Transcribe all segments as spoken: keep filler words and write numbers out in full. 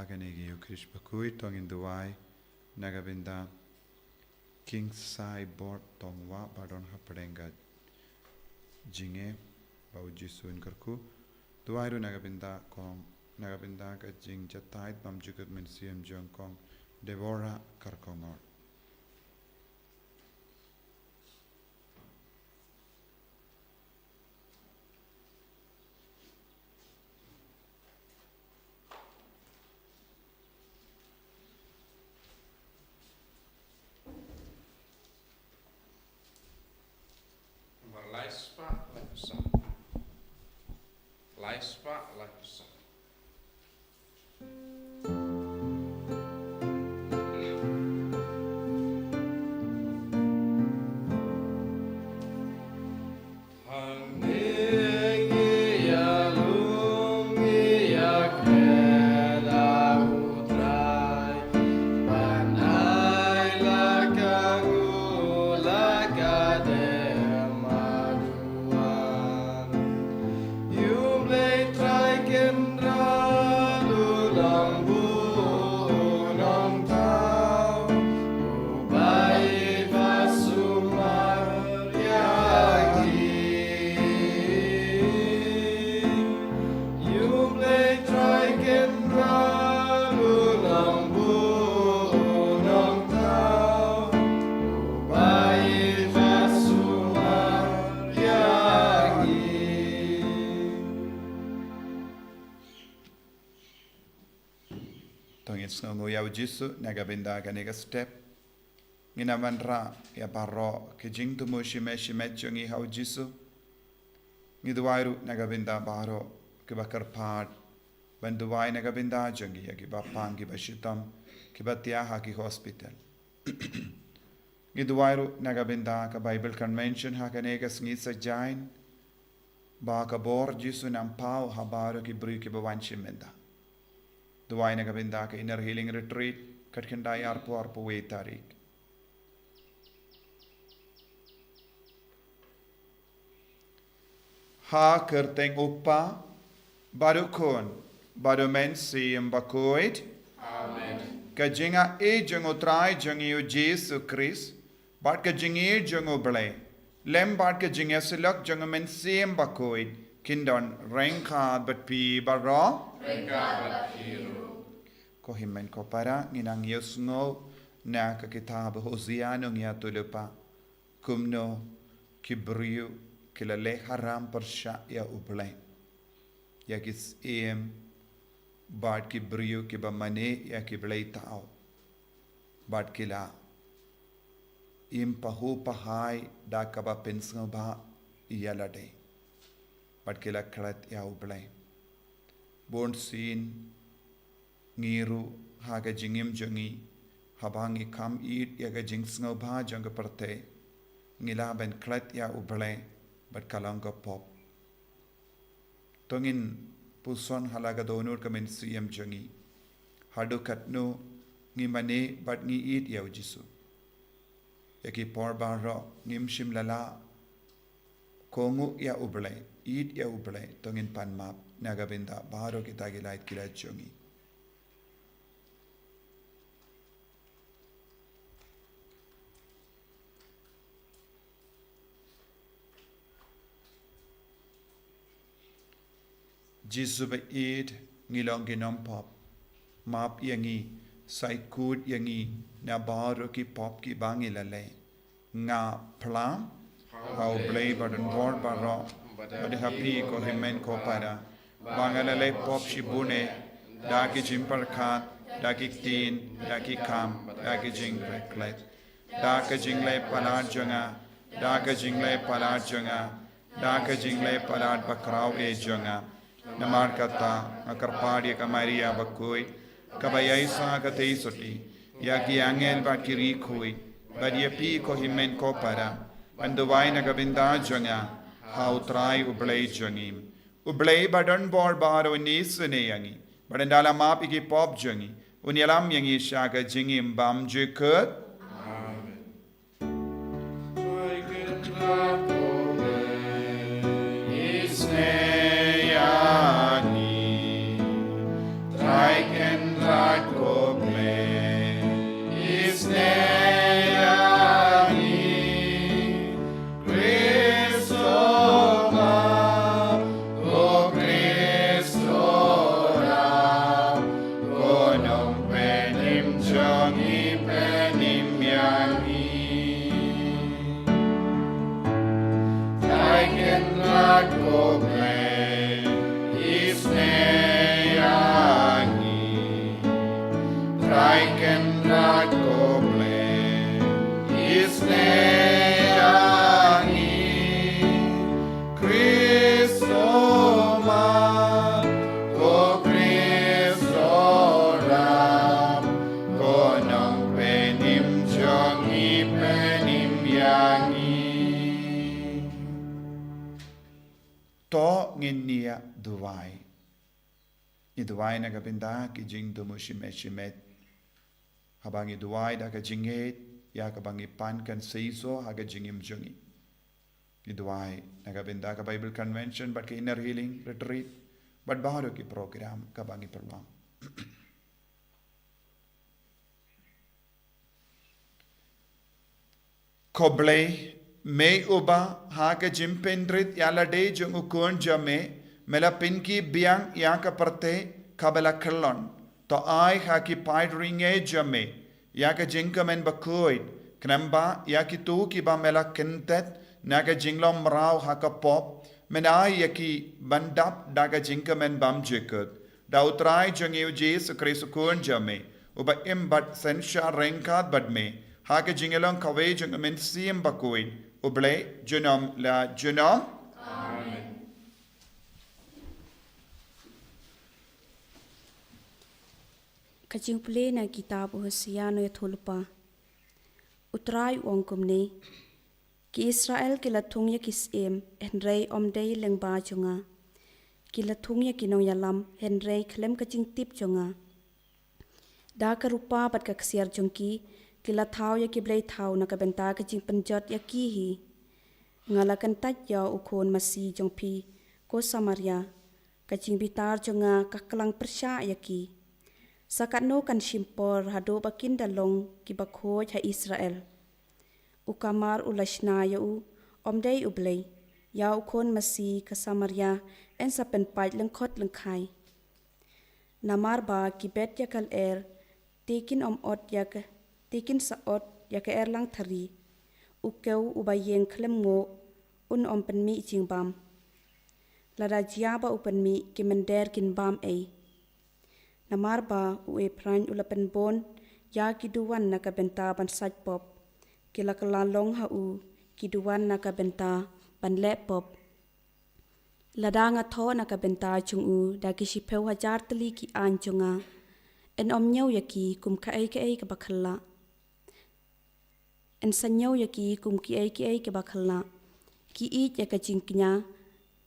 Kane ka Eucharist bakhuid to ngin duwai na ka bynta King Saibor Tongwa ba don hapdeng ka jingeh ba u Jisu un kyrkhu. Duwai ruh na ka bynta kong, na ka bynta ka jingjatai bymjukut mynsiem jong kong Deborah Kyrkongor. Lai spah laiphew san. Lai spah laiphew san. To ngin sngewnguh ïa u Jisu na ka bynta kane ka step. Ngin ym wanrah ïa baroh ki jingthmu shimet shimet jong ngi ha u Jisu. Ngi duwai ruh na ka bynta baroh kiba kyrpad ban duwai na ka bynta jong ngi, ïa kiba pang, kiba shitom, kiba thiah ha ki hospital. Ngi duwai ruh na ka bynta ka Bible Convention ha kane ka sngi Saitjaiñ, ba ka bor Jisu un paw ha baroh ki briew kiba wan shim bynta. Duwai na ka bynta ka Inner Healing Retreat, khatkhyndai arphew arphew wei tarik. Ha ka kyrteng u Kpa, bad u Khun, bad u Mynsiem Bakhuid. Amen. Ka jingaiei jong u Trai jong ngi u Jisu Khrist, bad ka jingïeit jong u Blei, lem bad ka jingïasyllok jong u Mynsiem Bakhuid, kin don ryngkat bad phi baroh. Ryngkat bad phi ruh. Ko hynmen ko para, ngi nang ïohsngew na ka kitab Hosea nongïathuhlypa kumno ki briew ki la leh haram pyrshah ïa u Blei, ïa ki syiem, bad ki briew kiba mane ïa ki blei thaw, bad ki la im pahuh pahai da kaba pynsngewbha ïa lade, bad ki la klet ïa u Blei. Bunsien ngi ruh ha ka jingim jong ngi, haba ngi kham ïeit ïa ka jingsngewbha jong ka pyrthei, ngi lah ban klet ïa u Blei bad ka long ka pop. To ngin puson ha la ka dohnud ka mynsiem jong ngi, haduh katno ngi mane bad ngi ïeit ïa u Jisu. Ïa ki por baroh ngim shym la lah kohnguh ïa u Blei, ïeit ïa u Blei, to ngin pan map na ka bynta baroh kita ki lait ki lait jong ngi. Jisu ba ïeit, ngi long ki nongpop. Map ïa ngi, sa ïakut ïa ngi na baroh ki pop kiba ngi la leh. Nga phla ha u Blei ba don bor baroh, bad ha phi ko hynmen ko para, ba nga la leh pop shibun eh, da ki jingpyrkhat, da ki ktien, da ki kam, da ki jingpyrkhat, da ka jingleh palat jong nga, da ka jingleh palat jong nga, da ka jingleh palat bakhraw eh jong nga. Namar kata nga kyrpad ïa ka Maria bakhuid, kaba ïaishah katei sotti, ïa ki angel bad ki riewkhuid, bad ïa phi ko hynmen ko para, ban duwai na ka bynta jong nga ha u Trai u Blei jong ngi. U Blei ba don bor baroh un isynei ïa ngi, bad ynda la map ïa ki pop jong ngi, un ïalam ïa ngi sha ka jingim bymjukut. Amen. To ngin ïa duwai. Ngi duwai na ka bynta ki jingthmu shimet shimet. Haba ngi duwai da ka jingngeit, ïa kaba ngi pan kan seisoh ha ka jingim jong ngi. Ngi duwai na ka bynta ka Bible Convention bad ka Inner Healing Retreat bad baroh ki program kaba ngi pynlong. Ko Blei, me uba ha ka jingpynrit ïalade jong u Khun jong me, me la pynkhih biang ïa ka pyrthei kaba la khyllon. To ai ha ki paid ri ngi jong me ïa ka jingkmen bakhuid, khnang ba ïa kito kiba me la kyntait na ka jinglong mraw ha ka pop, men ai ïa ki ban dap da ka jingkmen bymjukut. Da U Trai jong ngi U Jisu Khrist U Khun jong me, uba im bad synshar ryngkat bad me ha ka jingïalong kawei jong U Mynsiem Bakhuid, U Blei junom la junom. Amen. Ka jingpule na kitab u Hosea u nongïathuhlypa. U Trai u ong kumne: Ki Israel ki la thung ïa ki syiem, hynrei ym dei lyngba jong nga. Ki la thung ïa ki nongïalam, hynrei khlem ka jingtip jong nga. Da ka rupa bad ka ksiar jong ki, ki la thaw ïa ki blei thaw na ka bynta ka jingpynjot ïa ki hi. Nga la kyntait ïa u khun masi jong phi, ko Samaria. Ka jingbitar jong nga ka klang pyrshah ïa ki. Sa katno kan shim por haduh ba kin da long kiba khuid ha Israel? U Kamar u la shna ïa u, ym dei U Blei. Ïa u khun masi ka Samaria yn sa pynpait lyngkhot lyngkhai. Namar ba ki bet ïa ka lyer, te kin ym ot ïa ka, te kin sa ot ïa ka erlang thari. U kew uba ïeng khlem nguh, un ym pynmih jingbam. Lada jia ba u pynmih, ki mynder kin bam ei. Namar ba u Ephraim u la pynbun ïa ki duwan na ka bynta ban sait pop. Ki la kylla long ha u ki duwan na ka bynta ban leh pop. Lada nga thoh na ka bynta jong u da ki shiphew hajar tylli ki aiñ jong nga, yn ym ñiew ïa ki kum kaei kaei kaba khylla. Yn sa ñiew ïa ki kum kiei kiei kiba khylla. Ki ïeit ïa ka jingkñia,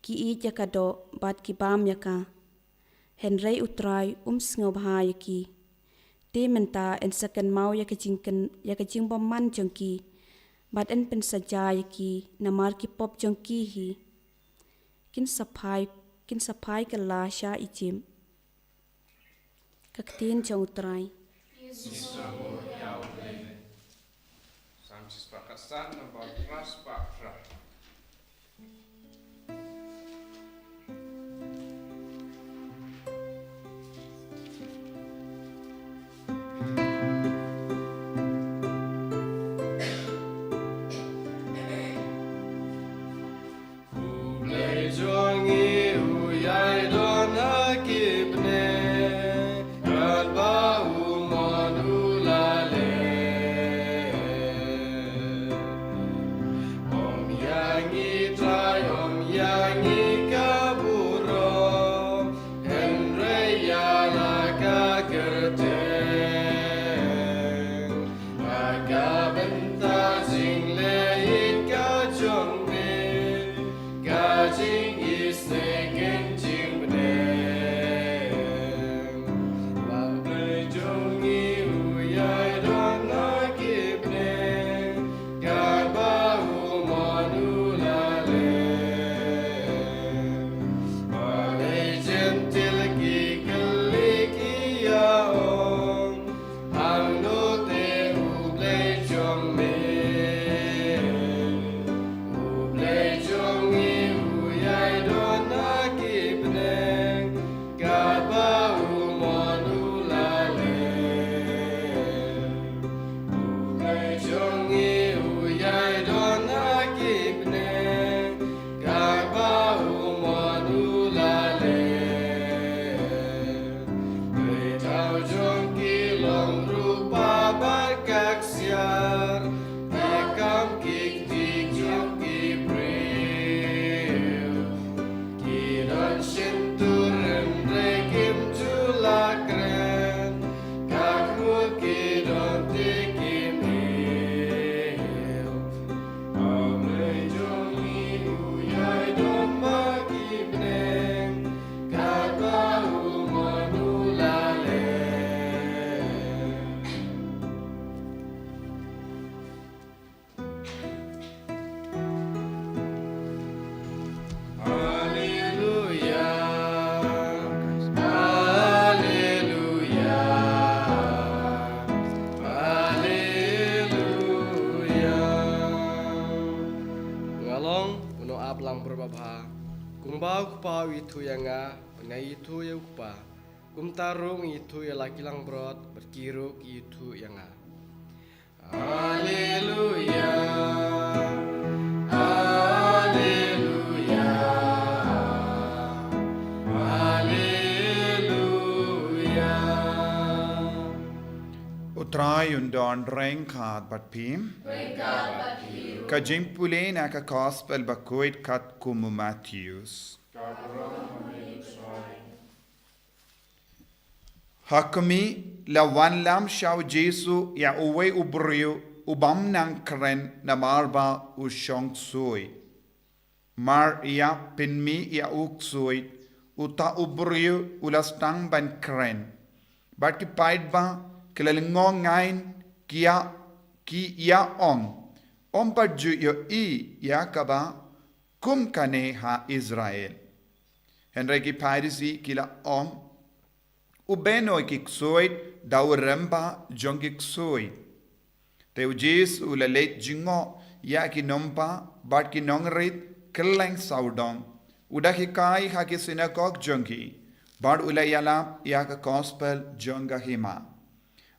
ki ïeit ïa ka doh, bad ki bam ïa ka. Hynrei U Trai um sngewbha ïa ki. Te mynta yn sa kynmaw ïa ka jingkyn, ïa ka jingbymman jong ki. Bad yn pynsaja ïa ki namar ki pop jong ki hi. Kin sa phai, kin sa phai kylla sha Ijip. Ka ktien jong U Trai. Psalm shispah khatsan, number phra spah phra. U Blei jong ngi u ïai don ha ki bneng, katba u mon u la leh. Ym ïa ngi trai, ym ïa ngi ka burom, hynrei ïa la ka kyrteng. Na ka bynta jingleh ïeit ka jong me, ka jingïeit langbrot babha. Kumba u Kpa u ithuh ïa nga, bad nga ithuh ïa u Kpa. Kumta ruh nga ithuh ïa la ki langbrot, bad ki ruh ki ithuh ïa nga. Haleluya. Haleluya. Haleluya. U Trai un don ryngkat bad phi. Ryngkat bad phi. Ka jingpule na ka Gospel bakhuid katkum u Mathaios. Ka burom ïa u Trai. Ha khmih, la wanlam sha u Jisu ïa uwei u briew u bym nang kren namar ba u shong ksuid. Mar ïa pynmih ïa u ksuid, uta u briew u la sdang ban kren. Bad ki paidbah ki la lyngngoh ngian, ki ïa, ki ïa ong, ym pat ju ïohi ïa kaba kum kane ha Israel. Hynrei ki Pharisi ki la ong, u bynriew ki ksuid da u rangbah jong ki ksuid. Te u Jisu u la leit jngoh ïa ki nongbah bad ki nongrit kylleng sawdong. U da hikai ha ki synagog jong ki, bad u la ïalap ïa ka Gospel jong ka hima.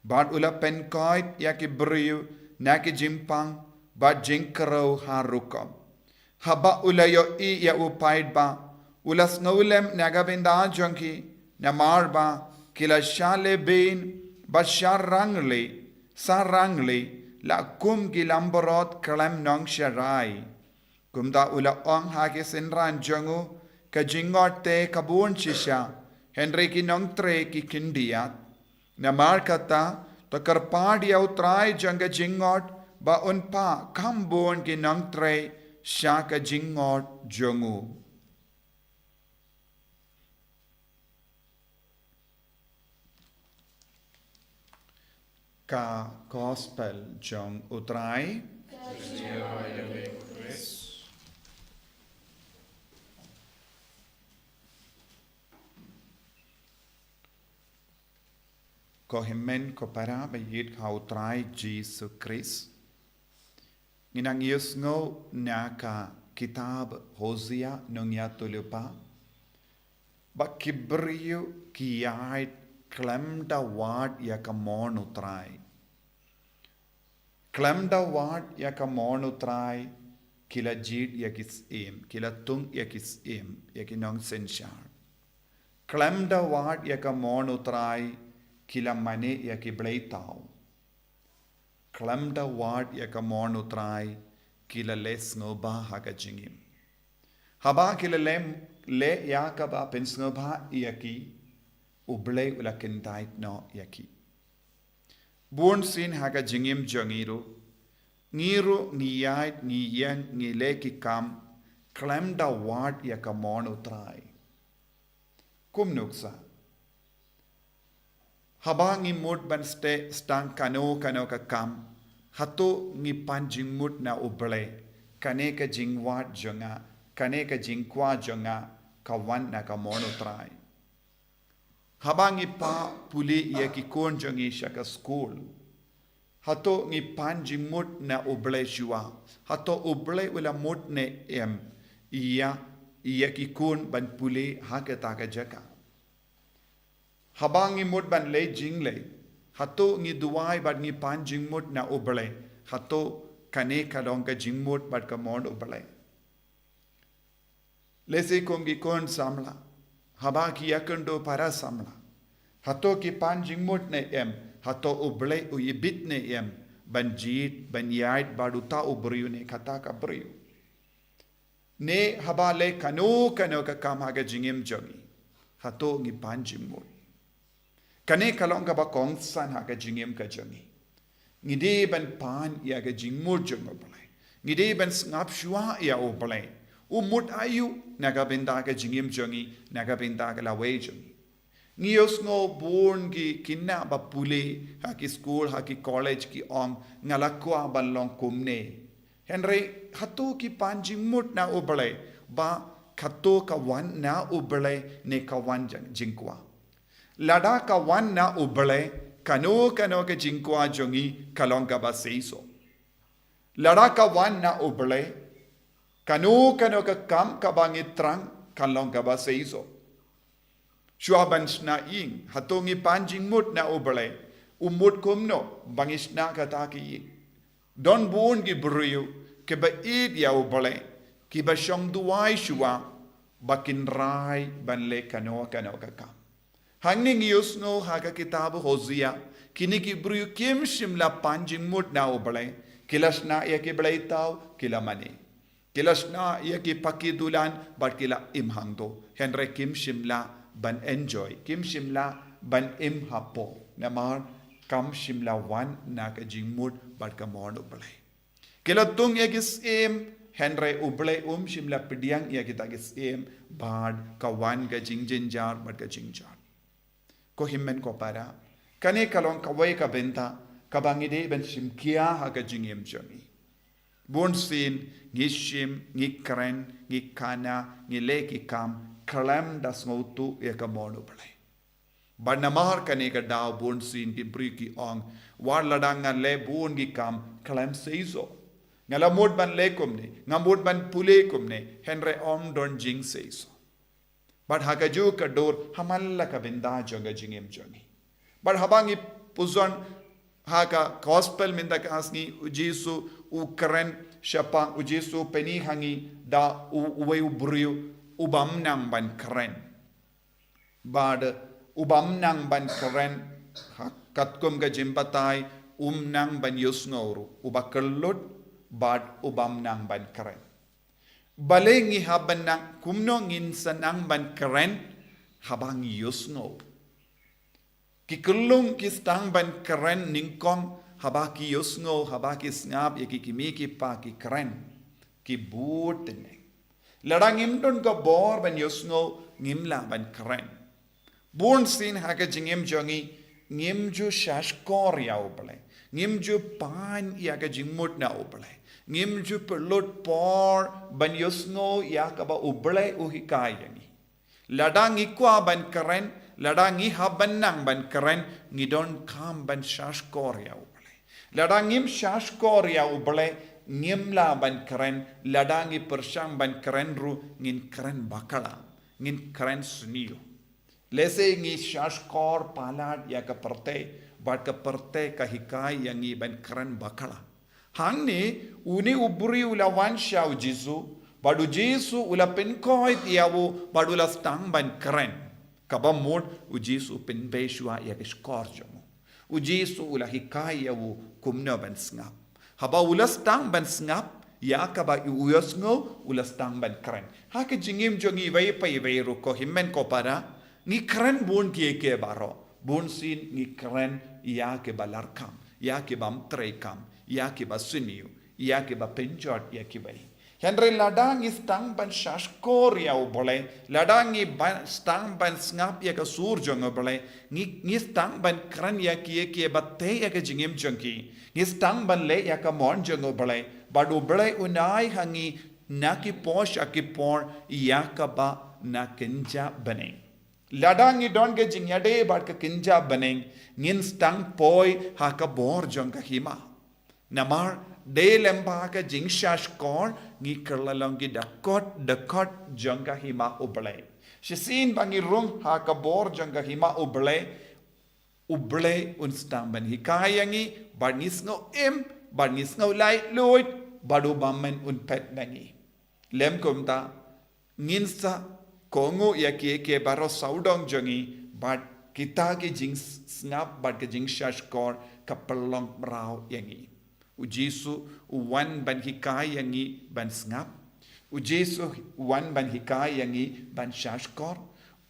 Bad u la pynkoit ïa ki briew na ki jingpang bad jingkyrkhu ha rukom. Haba u la ïohi ïa u paidbah, u la sngewlem na ka bynta jong ki, namar ba ki la shah lehbeiñ bad shah rangli, shah rangli, la kum ki langbrot khlem nongsharai. Kumta u la ong ha ki synran jong u, ka jingngeit te ka bun shisha, hynrei ki nongtrei ki khyndiat. Namar kata, to kyrpad ïa u Trai jong ka jingngeit, ba un phah kham bun ki nongtrei sha ka jingngeit jong u. Ka Gospel jong u Trai. Ko hynmen ko para ba ïeit ha u Trai Jisu Khrist. Ngi nang ïohsngew na ka kitab Hosea nongïathuhlypa, ba ki briew ki ïaid khlem da wad ïa ka mon u Trai. Khlem da wad ïa ka mon u Trai, ki la jied ïa ki syiem, ki la tung ïa ki syiem, ïa ki nongsynshar. Khlem da wad ïa ka mon u Trai, ki la mane ïa ki blei thaw. Khlem da wad ïa ka mon u Trai, ki la leh sngewbha ha ka jingim. Haba ki la leh, leh ïa kaba pynsngewbha ïa ki, u Blei u la kyntait noh ïa ki. Bun sien ha ka jingim jong ngi ruh, ngi ruh ngi ïaid, ngi ïeng, ngi leh ki kam, khlem da wad ïa ka mon u Trai. Kum nuksa. Haba ngi mut ban steh sdang kano kano ka kam, hato ngi pan jingmut na u Blei, kane ka jingwad jong nga, kane ka jingkwah jong nga, ka wan na ka mon u Trai. Haba ngi phah pule ïa ki khun jong ngi sha ka skul, hato ngi pan jingmut na u Blei shuwa, hato u Blei u la mut ne em ïa, ïa ki khun ban pule ha kata ka jaka. Haba ngi mut ban leit jingleit, hato ngi duwai bad ngi pan jingmut na u Blei, hato kane ka long ka jingmut bad ka mon u Blei. Lehse kum ki khun samla, haba ki ïakynduh para samla, hato ki pan jingmut ne em, hato u Blei u ibit ne em, ban jied, ban ïaid bad uta u briew ne kata ka briew. Ne haba leh kano kano ka kam ha ka jingim jong ngi, hato ngi pan jingmut. Kane ka long kaba kongsan ha ka jingim ka jong ngi. Ngi dei ban pan ïa ka jingmut jong u Blei. Ngi dei ban sngap shuwa ïa u Blei. U mut aïu na ka bynta ka jingim jong ngi, na ka bynta ka lawei jong ngi. Ngi ïohsngew bun ki khynnah ba pule ha ki skul, ha ki college ki ong nga la kwah ban long kumne. Hynrei hato ki pan jingmut na u Blei, ba kato ka wan na u Blei ne ka wan jing-, jingkwah. Lada ka wan na u Blei, kano kano ka jingkwah jong ngi ka long kaba seisoh. Lada ka wan na u Blei, Kano kano ka kam kaba ngi trang kan long kaba seisoh. Shuwa ban shna ïing, hato ngi pan jingmut na U Blei? U mut kumno ba ngi shna kata ka ïing? Don bun ki briew kiba ïeit ïa U Blei, kiba shong duwai shuwa ba kin rai ban leh kano kano ka kam. Hangne ngi ïohsngew ha ka kitab Hosea, kine ki briew kim shym la pan jingmut na U Blei, ki la shna ïa ki blei thaw, ki la mane. Ki la shna ïa ki paki dulan bad ki la im hangto. Hynrei kim shym la ban enjoy, kim shym la ban im hapoh. Namar kam shym la wan na ka jingmut bad ka mon U Blei. Ki la tung ïa ki syiem, hynrei U Blei um shym la pdiang ïa kita ki syiem bad ka wan ka jingjynjar bad ka jingjot. Ko hynmen ko para, kane ka long kawei ka bynta kaba ngi dei ban shim khia ha ka jingim jong ngi. Bun sien ngi shim, ngi kren, ngi khana, ngi leh ki kam khlem da sngewthuh ïa ka mon U Blei. Bad namar kane ka daw bun sien ki briew ki ong, wat lada nga leh bun ki kam khlem seisoh. Nga la mut ban leh kumne, nga mut ban pule kumne, hynrei ym don jingseisoh. Bad ha kajuh ka dur, ha man la ka bynta jong ka jingim jong ngi. Bad haba ngi pyrshang ha ka gospel mynta ka sngi, U Jisu u kren shaphang, U Jisu u pyni ha ngi da u, uwei u briew u bym nang ban kren. Bad u bym nang ban kren, ha, katkum ka jingbatai, um nang ban ïohsngew ruh, uba kyllut, bad u bym nang ban kren. Balei ngi hap ban nang, kumno ngin sa nang ban kren haba ngi ïohsngew? Ki khyllung ki sdang ban kren nyngkong haba ki ïohsngew, haba ki sngap ïa ki kmie ki kpa ki kren, ki bud tyneng. Lada ngim don ka bor ban ïohsngew, ngim lah ban kren. Bun sien ha ka jingim jong ngi, ngim ju shahshkor ïa U Blei, ngim ju pan ïa ka jingmut na U Blei, ngim ju pynlut por ban ïohsngew ïa kaba U Blei u hikai ïa ngi. Lada ngi kwah ban kren, lada ngi hap ban nang ban kren, ngi donkam ban shahshkor ïa U Blei. Lada ngim shahshkor ïa U Blei, ngim lah ban kren, lada ngi pyrshang ban kren ruh ngin kren bakla, ngin kren sniew. Lehse ngi shahshkor palat ïa ka pyrthei, bad ka pyrthei ka hikai ïa ngi ban kren bakla. Hangne, une u briew u la wan sha U Jisu, bad U Jisu u la pynkoit ïa u, bad u la sdang ban kren. Kaba mut U Jisu u pynbeit shuwa ïa ka shkor jong u. U Jisu u la hikai ïa u kumno ban sngap. Haba u la sdang ban sngap ïa kaba u ïohsngew, u la sdang ban kren. Ha ka jingim jong ngi iwei pa iwei ruh, ko hynmen ko para, ngi kren bun kiei kiei baroh. Bun sien ngi kren ïa kiba larkham, ïa ki bym treikam, ïa kiba sniew, ïa kiba pynjot ïa kiwei. Hynrei lada ngi sdang ban shahshkor ïa U Blei, lada ngi ban, sdang ban sngap ïa ka sur jong U Blei, ngi, ngi sdang ban kren ïa kiei kiei ba tei ïa ka jingim jong ngi, ngi sdang ban leh ïa ka mon jong U Blei, bad U Blei un ai ha ngi na ki por sha ki por ïa kaba na kynja bneng. Lada ngi don ka jingïadei bad ka kynja bneng, ngin sdang poi ha ka bor jong ka hima. Namar, dei lem bad ka jingshahshkor, ngi kylla long ki dkhot, dkhot jong ka hima U Blei. Shisien ba ngi rung ha ka bor jong ka hima U Blei, U Blei un sdang ban hikai ïa ngi, bad ngi sngew im, bad ngi sngew laitluid, bad U Bamon un peit na ngi. Lem kumta, ngin sa kohnguh ïa kiei kiei baroh sawdong jong ngi, bad kita ki jingsngap, bad ki jingshahshkor, ka pynlong mraw ïa ngi. U Jisu u wan ban hikai ïa ngi ban sngap. U Jisu u wan ban hikai ïa ngi ban shahshkor.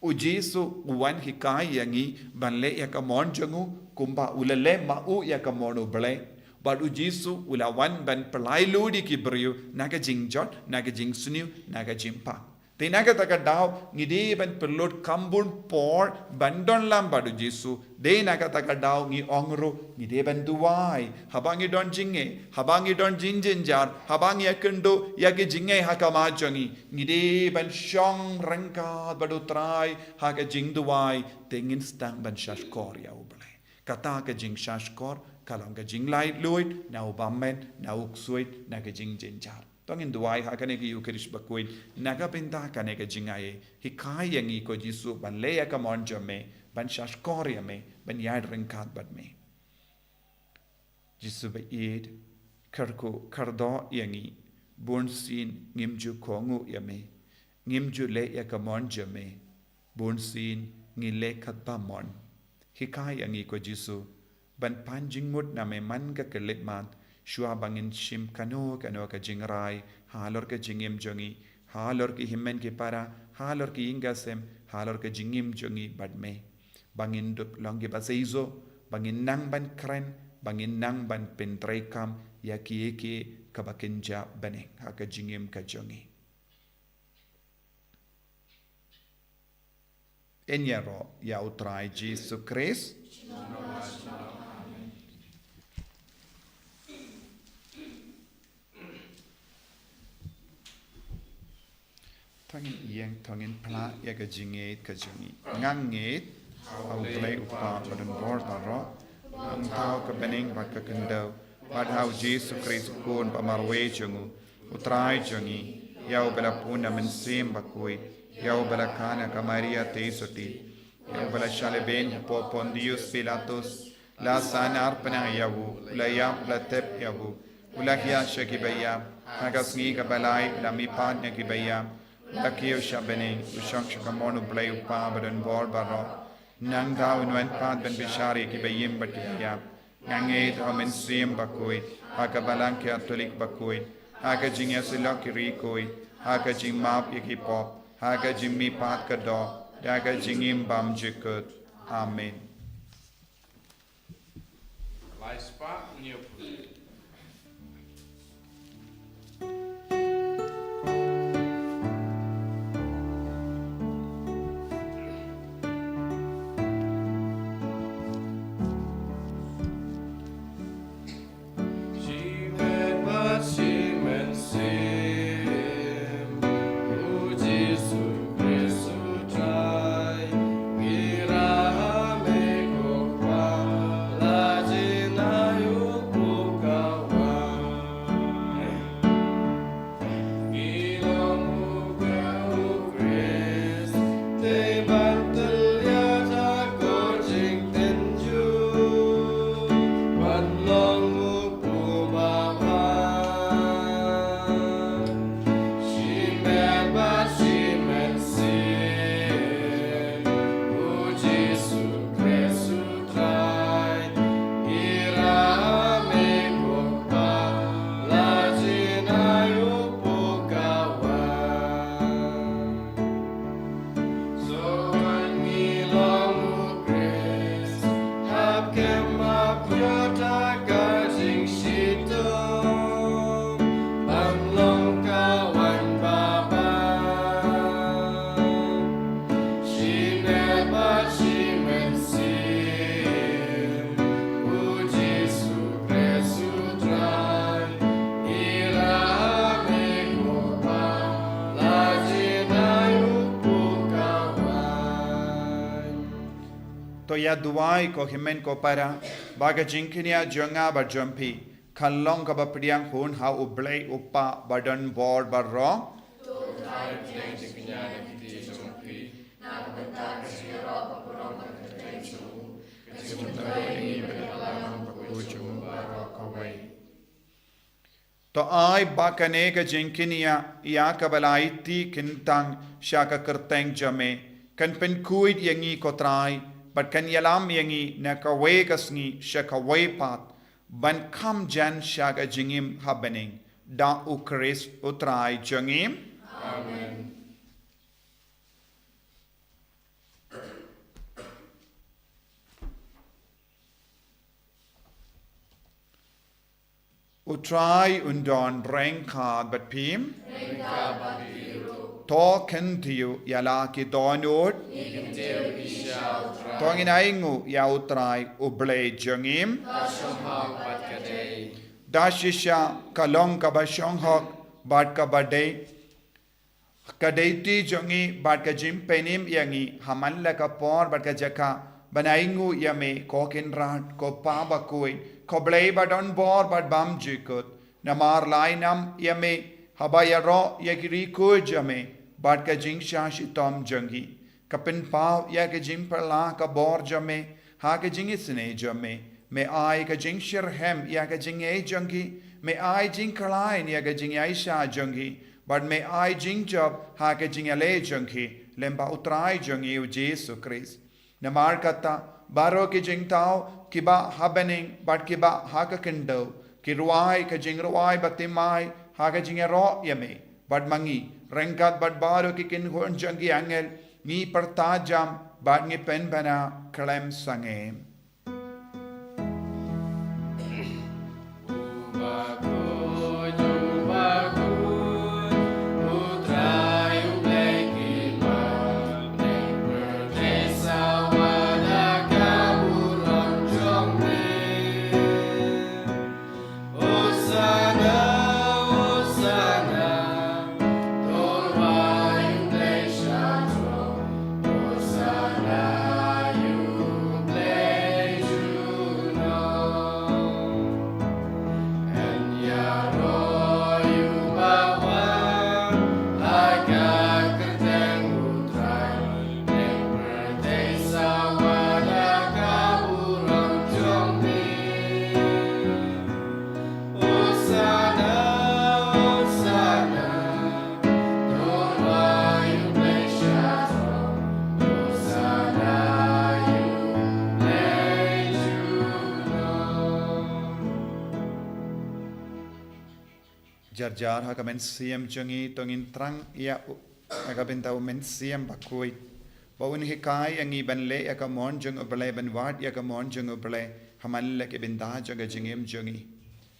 U Jisu u wan hikai ïa ngi ban leh ïa ka mon jong u, kumba u la leh ma u ïa ka mon U Blei. Bad U Jisu u la wan ban pyllait lut ïa ki briew na ka jingjot, na ka jingsniew, na ka jingpang. Te na kata ka daw, ngi dei ban pynlut kham bun por ban don lang bad U Jisu. Dei na kata ka daw ngi ong ruh, ngi dei ban duwai. Haba ngi don jingeh, haba ngi don jingjynjar, haba ngi ïakynduh ïa ki jingeh ha khmat jong ngi, ngi dei ban shong ryngkat bad U Trai ha ka jingduwai, te ngin sdang ban shahshkor ïa U Blei. Kata ka jingshahshkor Ka long ka jinglaitluid na u bymmen, na u ksuid, na ka jingjynjar. To ngin duwai ha kane ka Ïukharist bakhuid, na ka bynta kane ka jingaiei. Hikai ïa ngi ko Jisu ban leh ïa ka mon jong me, ban shahshkor ïa me, ban ïaid ryngkat bad me. Jisu ba ïeit, kyrkhu kyrdoh ïa ngi, bunsien ngim ju kohnguh ïa me, ngim ju leh ïa ka mon jong me, bunsien ngi leh katba mon. Hikai ïa ngi ko Jisu, ban pan jingmut na me man ka khyllipmat, shuwa ba ngin shim kano kano ka jingrai, halor ka jingim jong ngi, halor ki hynmen ki para, halor ki ïing ki sem, halor ka jingim jong ngi bad me. Ba ngin dup long kiba seisoh, ba ngin nang ban kren, ba ngin nang ban pyntreikam ïa kiei kiei kaba kynja bneng ha ka jingim ka jong ngi. Ngin ïaroh ïa u Trai Jisu Khrist. To ngin ïeng, to ngin phla ïa ka jingngeit ka jong ngi. Nga ngeit ha u Blei u Kpa badonbor baroh, ha u Trai ka bneng bad ka khyndew, bad ha u Jisu Khrist u Khun ba marwei jong u, u Trai jong ngi, ïa uba la pun na Mynsiem Bakhuid, ïa uba la kha na ka Maria Theisotti, ïa uba la shah lehbeiñ hapoh Pontius Pilatus, la sah arpnang ïa u, u la ïap, u la tep ïa u, u la hiar sha kiba ïap, ha ka sngi kaba lai u la mihpat na kiba ïap, u la kiew sha bneng, u shong sha kamon u Blei u Kpa badonbor baroh. Nangta un wan pat ban bishar ïa kiba im bad kiba ïap. Nga ngeit ha u Mynsiem Bakhuid, ha ka Balang Katholik bakhuid, ha ka jingïasyllok ki riewkhuid, ha ka jingmap ïa ki pop, ha ka jingmihpat ka doh, da ka jingim bymjukut. Amen. Lai spah, hynñiew phew. Shi met bad shi mynsiem, u Jisu Khrist u Trai, ngi ïarap ïa me ko Kpa, la jin ai u pukawai. Ngi long u ka u Khrist, dei ban tylliat ha ko jingtynjuh, ban long u pubahwai. Shi met bad shi mynsiem, u Jisu Khrist u Trai, ïarap ïa me ko Kpa, la jin ai u pukawai. So wan ngi long u Khrist, hap kem hap ïoh da ka jingshitom, ban long ka wan babha. Shi met bad shi mynsiem, u Jisu Khrist u Trai, ïarap ïa me ko Kpa, la jin ai u pukawai. To ïa duwai ko hynmen ko para, ba ka jingkñia jong nga bad jong phi kan long kaba pdiang hun ha u Blei u Kpa badonbor baroh. To ai ba kane ka jingkñia ïa kaba la aiti kyntang sha ka kyrteng jong me kan pynkhuid ïa ngi ko Trai, bad kan ïalam ïa ngi na kawei ka sngi sha kawei pat, ban kham jan sha ka jingim ha bneng, da u Khrist u Trai jong ngi. Amen. U Trai un don ryngkat bad phi. Ryngkat bad phi ruh. To kyntiew ïa la ki dohnud. Ngi kyntiew ïa u Trai. To ngin ainguh ïa u Trai u Blei jong ngi. Ka shong hok bad ka dei. Da shisha ka long kaba shong hok bad kaba dei. Ka dei duty jong ngi bad ka jingpynim ïa ngi ha man la ka por bad ka jaka ban ainguh ïa me ko Kynrad, ko Pa bakhuid, Ko Blei ba don bor bad bymjukut, namar la ai nam ïa me haba ïaroh ïa ki riewkhuid jong me bad ka jingshah shitom jong ki. Ka pynpaw ïa ka jingpyllait ka bor jong me ha ka jingisynei jong me. Me ai ka jingshitrhem ïa ka jingïeit jong ki. Me ai jingkhlaiñ ïa ka jingïaishah jong ki, bad me ai jingjop ha ka jingïaleh jong ki, lem bad U Trai jong ngi U Jisu Khrist. Namar kata, baroh ki jingthaw kiba ha bneng bad kiba ha ka khyndew, ki rwai ka jingrwai bathymmai ha ka jingïaroh ïa me bad ma ngi, ryngkat bad baroh ki kynhun jong ki angel, ngi pyrta jam bad ngi pynbna khlem sangeh. Jar jar ha ka mynsiem jong ngi to ngin thrang ïa u, ïa ka bynta U Mynsiem Bakhuid, ba un hikai ïa ngi ban leh ïa ka mon jong U Blei, ban wad ïa ka mon jong U Blei ha man la ki bynta jong ka jingim jong ngi.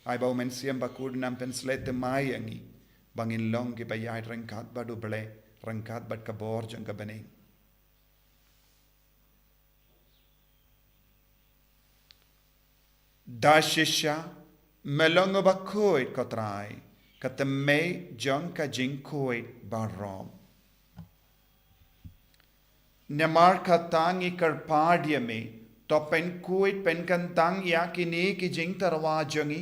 Ai ba U Mynsiem Bakhuid un nang pynshlei thymmai ïa ngi ba ngin long kiba ïaid ryngkat bad U Blei, ryngkat bad ka bor jong ka bneng. Da shisha me long uba khuid, ko Trai, ka thymmei jong ka jingkhuid baroh. Namar kata ngi kyrpad ïa me, to pynkhuid pynkyntang ïa kine ki jingtyrwa jong ngi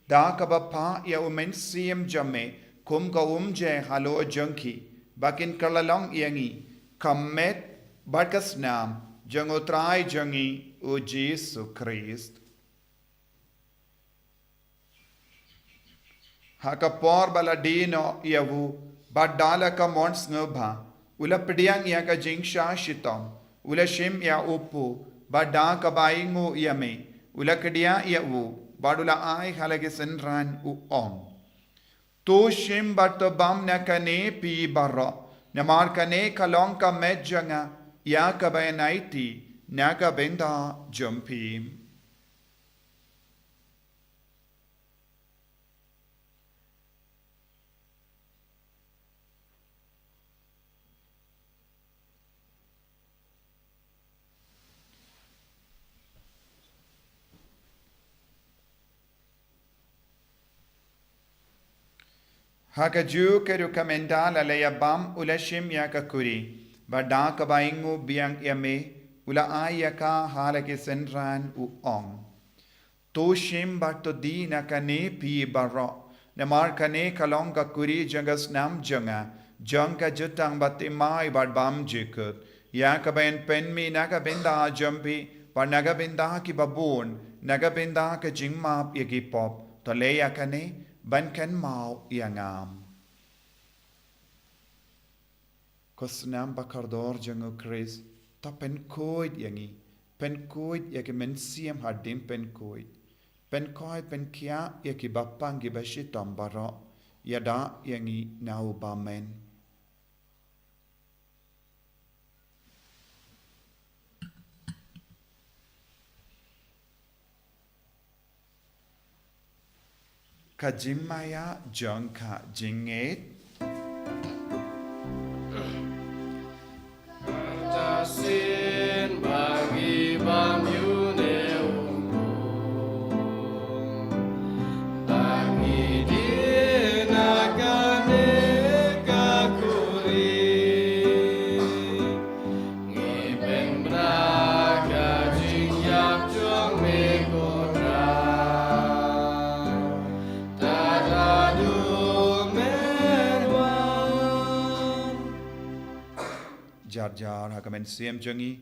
da kaba phah ïa U Mynsiem jong me kum ka umjai halor jong ki, ba kin kylla long ïa ngi ka met bad ka snam jong U Trai jong ngi U Jisu Khrist. Ha ka por ba la die noh ïa u, bad da la ka mon sngewbha, u la pdiang ïa ka jingshah shitom, u la shim ïa u kpu, bad da kaba ainguh ïa me, u la kdiah ïa u, bad u la ai ha la ki synran, u ong: To shim bad to bam na kane phi baroh, namar kane ka long ka met jong nga ïa kaba yn aiti na ka bynta jong phi. Ha kajuh ka rukom, ynda la ïa bam, u la shim ïa ka kuri, bad da kaba ainguh biang ïa me, u la ai ïa ka ha la ki synran, u ong: To shim bad to die na kane phi baroh, namar kane ka long ka kuri jong ka snam jong nga, jong ka jutang bathymmai bad bymjukut, ïa kaba yn pynmih na ka bynta jong phi bad na ka bynta kiba bun, na ka bynta ka jingmap ïa ki pop. To leh ïa kane ban kynmaw ïa nga. Ko snam ba kordor jong U Khrist, to pynkhuid ïa ngi, pynkhuid ïa ki mynsiem hadien pynkhuid, pynkhuid pynkhiah ïa kiba pang kiba shitom baroh, ïada ïa ngi na u bymman. Ka jingmaïa jong ka jingngeit. Jar jar ha ka mynsiem jong ngi,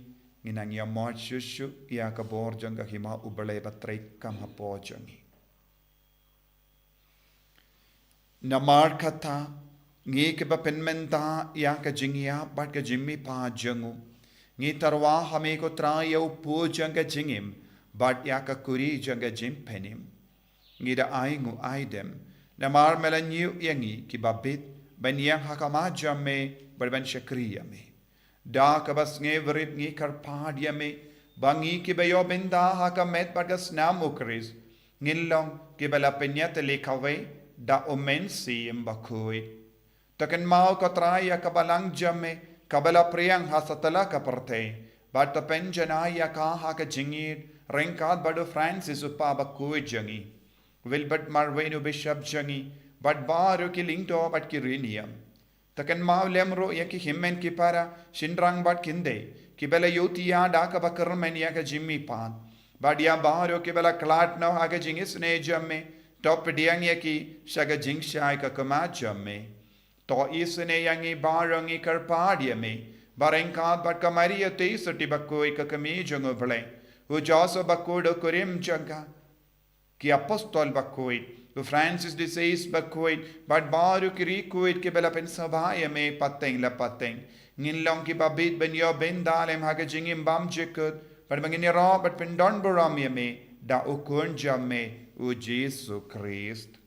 ngin nang ïa mot shuh shuh ïa ka bor jong ka hima U Blei ba trei kam hapoh jong ngi. Namar kata, ngi kiba pynmynta ïa ka jingïap bad ka jingmihpat jong u, ngi tyrwa ha me ko Trai ïa u pud jong ka jingim bad ïa ka kuri jong ka jingpynim. Ngi da ai nguh ai dem namar me la ñiew ïa ngi kiba bit ban ïeng ha khmat jong me bad ban shakri ïa me. Da kaba sngewrit ngi kyrpad ïa me ba ngi kiba ïoh bynta ha ka met bad ka snam U Khrist ngin long kiba la pynïatylli kawei da U Mynsiem Bakhuid. To kynmaw ko Trai ïa ka balang jong me kaba la pdiang ha satlak ka pyrthei bad to pynjanai ïa ka ha ka jingïeit ryngkat bad u Francis u Kpa Bakhuid jong ngi, Wilbert Marwein u Bishop jong ngi, bad baroh ki lyngdoh bad ki riewniam. To kynmaw lem ruh ïa ki hynmen ki para, shynrang bad khyndiat, kiba la ïohthiah da kaba kyrmen ïa ka jingmihpat, bad ïa baroh kiba la khlad noh ha ka jingisynei jong me, to pdiang ïa ki sha ka jingshai ka khmat jong me. To isynei ïa ngi baroh ngi kyrpad ïa me, ba ryngkat bad ka Maria Theisotti Bakhuid ka kmie jong U Blei, u Joseph Bakhuid u kurim jong ka, ki Apostol Bakhuid, u Francis de Sales Bakhuid, bad baroh ki riewkhuid kiba la pynsngewbha ïa me pateng la pateng, ngin long kiba bit ban ïoh bynta lem ha ka jingim bymjukut, bad ba ngin ïaroh bad pyndonburom ïa me da u Khun jong me, u Jisu Khrist.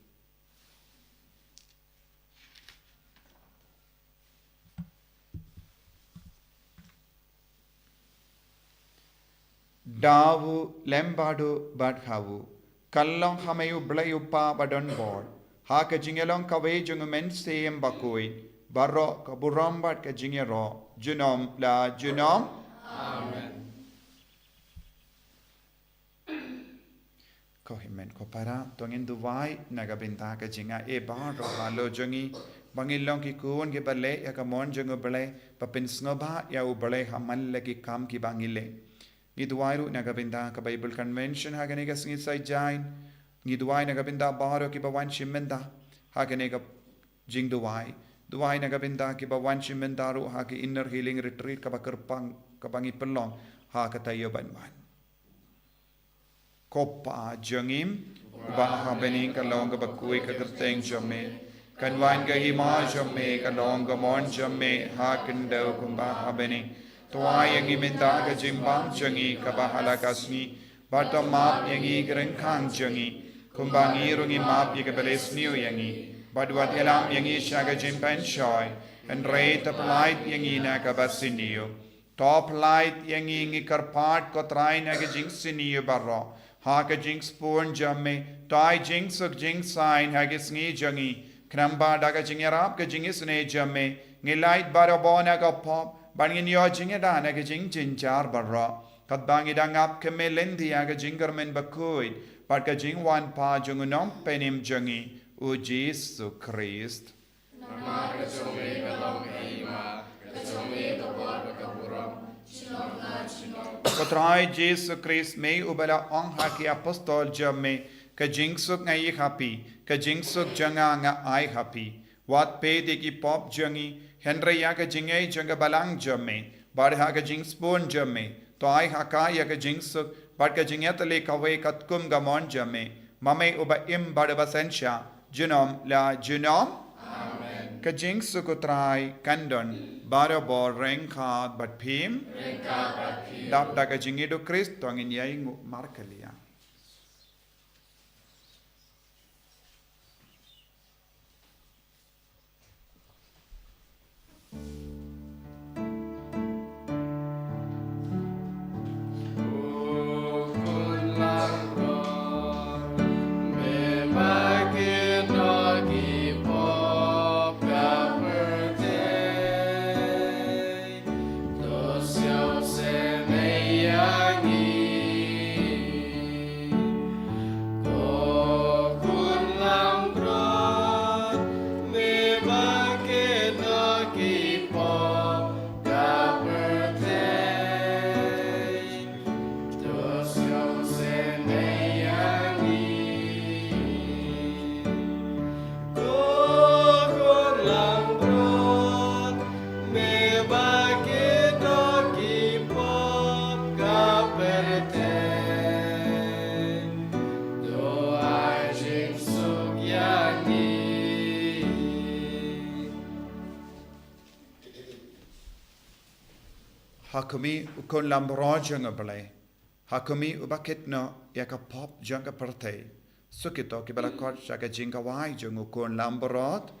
Da u lem bad u bad ha u, ka long ha me U Blei U Kpa badonbor, ha ka jingïalong kawei jong U Mynsiem Bakhuid, baroh ka burom bad ka jingïaroh junom la junom. Amen. Ko hynmen ko para, to ngin duwai na ka bynta ka jingai baroh halor jong ngi, ba ngin long ki khun kiba leh ïa ka mon jong U Blei, ba pynsngewbha ïa U Blei ha man la ki kam kiba ngi leh. Ngi duwai ruh na ka bynta ka Bible Convention ha kane ka sngi Saitjaiñ. Ngi duwai na ka bynta baroh kiba wan shim bynta ha kane ka jingduwai. Duwai na ka bynta kiba wan shim bynta ruh ha ka Inner Healing Retreat kaba kyrpang kaba ngi pynlong ha ka taïew ban wan. Ko Pa jong ngi, uba ha bneng, ka long kaba khuid ka kyrteng jong me. Kan wan ka hima jong me, ka long ka mon jong me ha khyndew kumba ha bneng. To ai ïa ngi mynta ka jingbam jong ngi kaba ha la ka sngi. Bad to map ïa ngi ki ryngkang jong ngi, kumba ngi ruh ngi map ïa kiba la sniew ïa ngi. Bad wat ïalam ïa ngi sha ka jingpynshoi, hynrei to pyllait ïa ngi na kaba sniew. To pyllait ïa ngi, ngi kyrpad ko Trai, na ka jingsniew baroh, ha ka jingsbun jong me. To ai jingsuk jingsaiñ ha ka sngi jong ngi, khnang ba da ka jingïarap ka jingisynei jong me, ngin lait barabor na ka pop, bad ngin ïoh jingïada na ka jingjynjar baroh. Katba ngi dang ap kmen lynti ha ka jingkyrmen bakhuid bad ka jingwan pat jong u Nongpynim jong ngi, u Jisu Khrist. Namar ka jong me ka long ka hima, ka jong me ka bor bad ka burom, junom la junom. Ko Trai Jisu Khrist, me uba la ong ha ki apostol jong me, ka jingsuk nga ai ha phi, ka jingsuk jong nga nga ai ha phi. Wat peit ïa ki pop jong ngi, hynrei ïa ka jingaiei jong ka balang jong me, bad ha ka jingsbun jong me, to ai ha ka ïa ka jingsuk bad ka jingïatylli kawei katkum ka mon jong me, ma me uba im bad uba synshar, junom la junom. Amen. Ka jingsuk u Trai kan don barabor ryngkat bad phi. Ryngkat bad phi. Dap da ka jingïeit u Khrist to ngin ïai nguh markylliang. Ha khmih u Khun lambrot jong U Blei. Ha khmih uba kit noh ïa ka pop jong ka pyrthei. Suk ito kiba la khot sha ka jingkawai jong u Khun lambrot.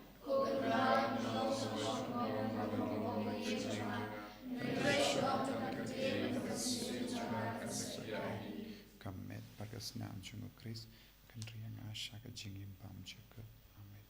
Ka met bad ka snam jong u Khrist kan ri ïa nga sha ka jingim bymjukut. Amen.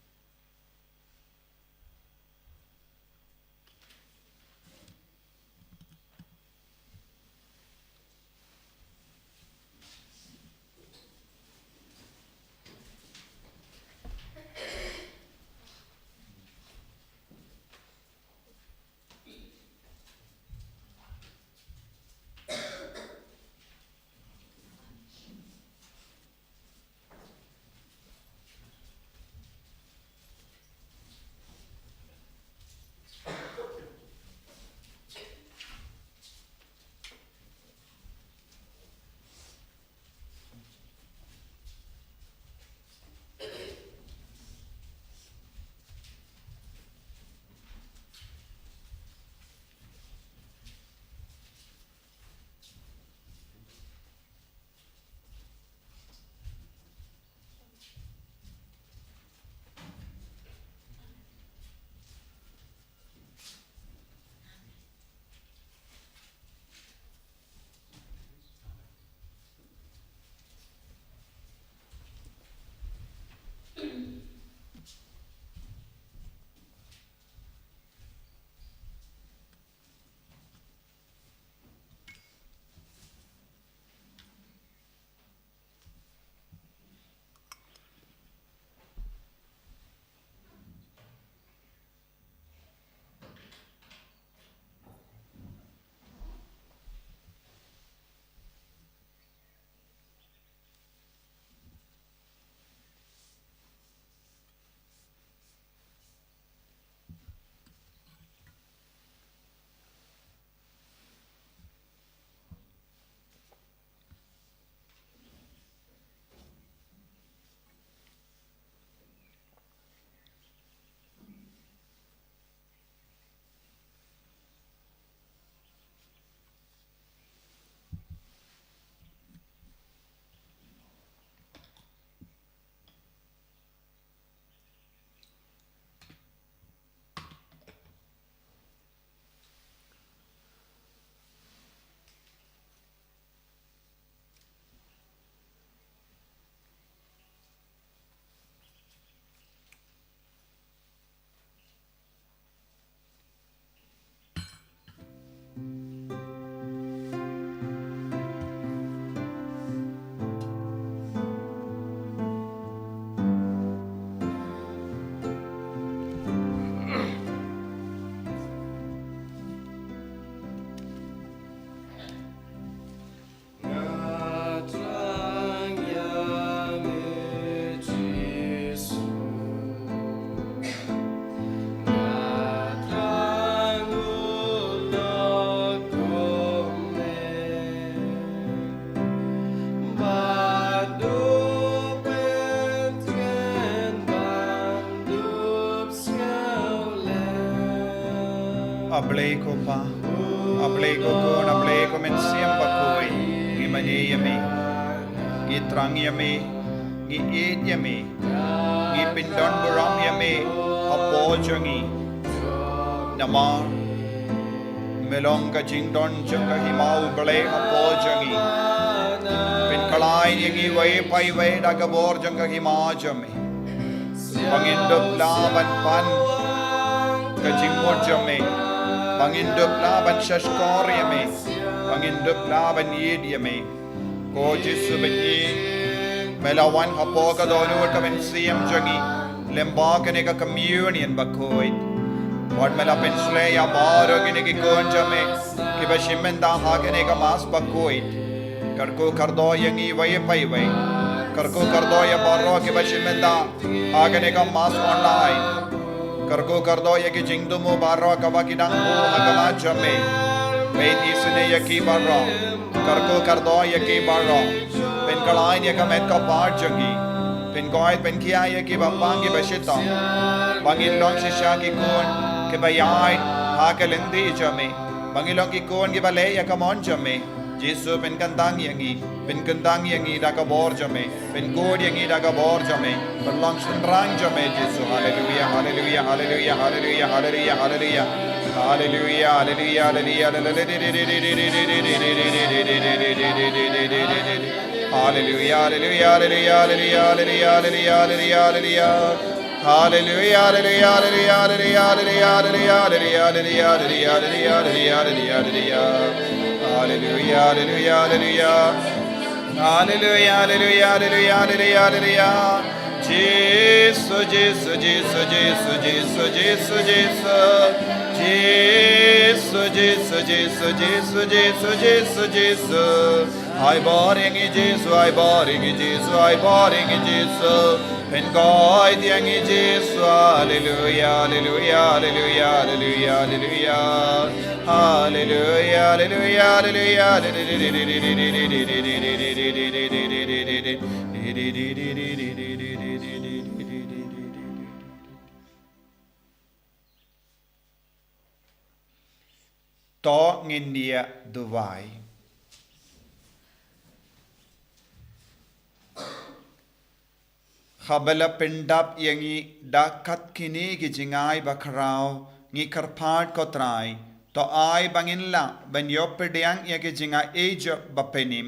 A Blei ko Pa, a Blei ko Khun, a Blei ko Mynsiem Bakhuid, ngi mane ïa me, ngi thrang ïa me, ngi ïeit ïa me, ngi pyndon burom ïa me hapoh jong ngi. Namar me long ka jingdon jong ka hima U Blei hapoh jong ngi. Pynkhlaiñ ïa ngi iwei pa iwei da ka bor jong ka hima jong me. Ba ngin dup lah ban pan ka jingmut jong me. Ba ngin dup lah ban shahshkor ïa me. Ba ngin dup lah ban ïeit ïa me. Ko Jisu bynta, me la wan hapoh ka dohnud ka mynsiem jong ngi lyngba kane ka communion bakhuid. Wat me la pynshlei ïa baroh kine ki khun jong me kiba shim bynta ha kane ka Mass bakhuid. Kyrkhu kyrdoh ïa ngi iwei pa iwei. Kyrkhu kyrdoh ïa baroh kiba shim bynta ha kane ka Mass online. Kyrkhu kyrdoh ïa ki jingthmu baroh kaba ki dang buh ha khmat jong me. Peit isynei ïa ki baroh. Kyrkhu kyrdoh ïa ki baroh. Pynkhlaiñ ïa ka met ka par jong ngi. Pynkoit pynkhia ïa kiba pang kiba shitom. Ba ngin long shisha ki khun kiba ïaid ha ka lynti jong me. Ba ngi long ki khun kiba leh ïa ka mon jong me. Jisu, pynkyntang ïa ngi, pynkyntang ïa ngi da ka bor jong me, pynkut ïa ngi da ka bor jong me, pynlong shynrang jong me Jisu. Haleluia, haleluia, haleluia, haleluia, haleluia, haleluia. Haleluia, haleluia, haleluia, haleluia. Haleluia, haleluia, haleluia, haleluia, haleluia, haleluia, haleluia. Haleluia, haleluia, haleluia, haleluia, haleluia, haleluia, haleluia, haleluia, haleluia, haleluia. Haleluia, haleluia, haleluia. Haleluia, haleluia, haleluia, haleluia, haleluia. Jisu, Jisu, Jisu, Jisu, Jisu, Jisu, Jisu. Jisu, Jisu, Jisu, Jisu, Jisu, Jisu, Jisu. Ai bor ïa ngi Jisu, ai bor ïa ngi Jisu, ai bor ïa ngi Jisu. Pynkoit ïa ngi Jisu. Haleluia, haleluia, haleluia, haleluia, haleluia. Haleluia, haleluia, haleluia. To ngin ïa duwai. Haba la pyndap ïa ngi da kat kine ki jingai bakhraw, ngi kyrpad ko Trai, to ai ba ngin lah ban ïoh pdiang ïa ki jingai jong u Bapynim,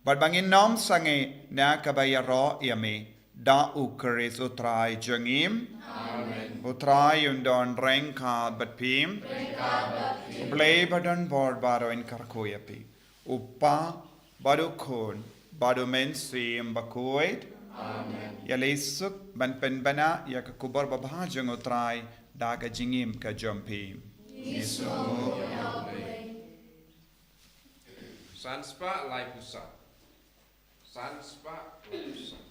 bad ba ngin nym sangeh na kaba ïaroh ïa me. Da u Khrist u Trai jong ngi. Amen. U Trai un don ryngkat bad phi. Ryngkat bad phi. U Blei ba don bor baroh un kyrkhu ïa phi. U Kpa, bad u Khun, bad u Mynsiem Bakhuid. Amen. Ïaleh suk ban pynbna ïa ka khubor babha jong u Trai da ka jingim ka jong phi. Ngi sngewbha ïa u Blei. San spah laiphew san. San spah laiphew san.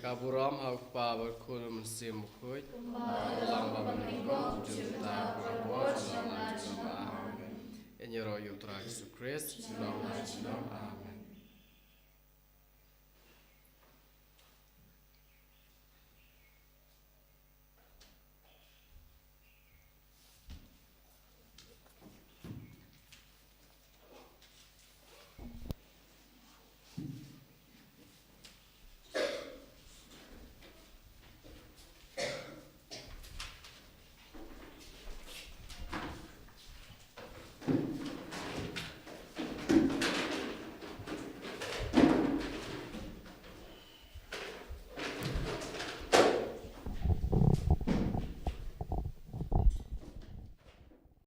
Ka burom ha u Kpa bad u Khun bad u Mynsiem Bakhuid. Kumba la long bad mynta bad junom. Amen. Ïaroh ïa u Trai Jisu Khrist. Junom, junom. Amen.